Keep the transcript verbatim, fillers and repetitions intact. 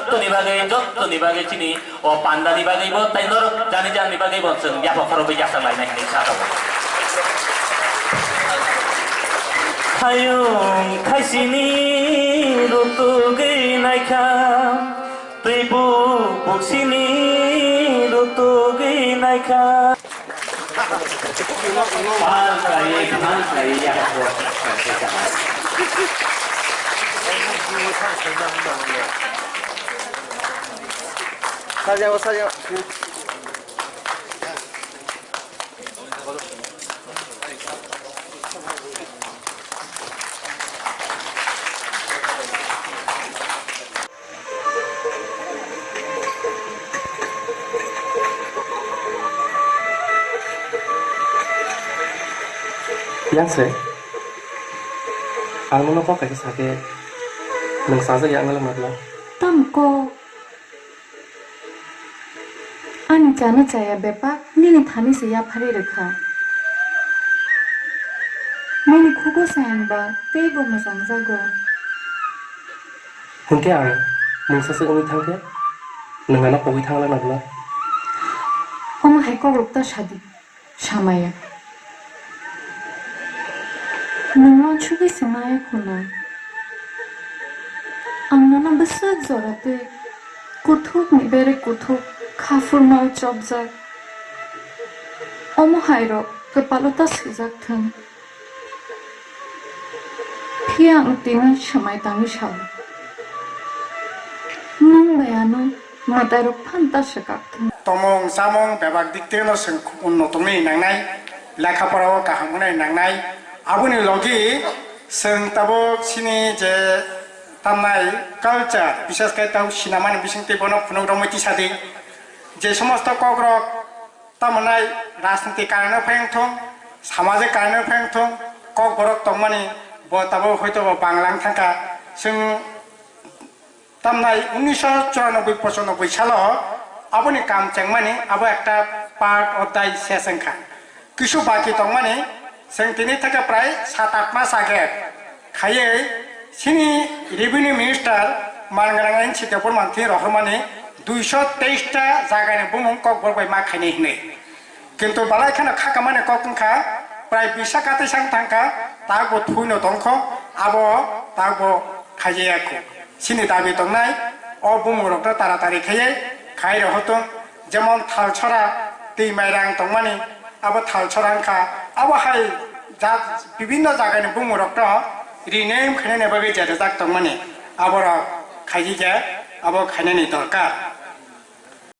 Jottoni bagwi, jottoni bagwi chini o pandani bagwi bo tei norok jani jani bagwi bo chwng yapha khorokwi yachak lainai hinwi sa tongo. Hayung thaisini rutugwi naikha, twi buk buksini rutugwi naikha. Pal kai, pal kai, ya ko. Sajao, sajao. Yang se, ang nono kok kaisa sakhe, nwng sajak ya wngla mabla. Tamo kok? Ani chana chaya bebak nini thani se yapharwi rwkha. Nini khugo sayang ba teibo mwchangjago. Hinkhe ang mungsa se wngwi thangkhe, nwng ano pogwi thangla nabla. Omo hai kokrok ta sadi. Samaya. Nwng uansugwi se maya khuna. Ang nono bwswk jora twi kuthukni bere kuthuk kha phurmao chopjak. Omo hairok kwpalo ta swijak thung. Phiya ang tini swmai tangwi sao. Nwng bai ano mwtairok phan ta swkak thung. Tomung chamung bebak dik teno chwng unno tongwi nangnai, lekha pora o kaham wngnai nangnai. Aboni logi chwng tabuk chini je tamnai culture, bises khe tabuk sinamani bisingtwi bono phunuk romwi tisa di. Je somosto kokrok Tamo nai rajniti karone phai wngthung, samajik karone phai wngthung, kokborok tongmani bo tabuk hoito bo banglang thangkha. Chwng tamnai unnisho churanobboi pochanobboi salo aboni kam chengmani abo ekta part of the ses wngkha. Kisu baki tongmani chwng tini theke prai sat at mas age khaiwi chini revenue minister manganang N C Debbarma thwi rohormani duiso teis ta jagani bumung kokborok bai ma khainai hinwi. Kintu balai kheno khakamani kok wngkha, prai bisa katwi sang thangkha, takbo thuino tongkho, abo takbo khaijaya kho. Chini dabi tongnai, o bumungrokno taratari khaiwi khai rohortung, jemon Thalsora twi mairang tongmani, abo Thalsora wngkha, abo hai jat bibinno jagani bumungrokno rename khainani bagwi je rwjak tongmani, aborok khaijija, abo khainani dorkar.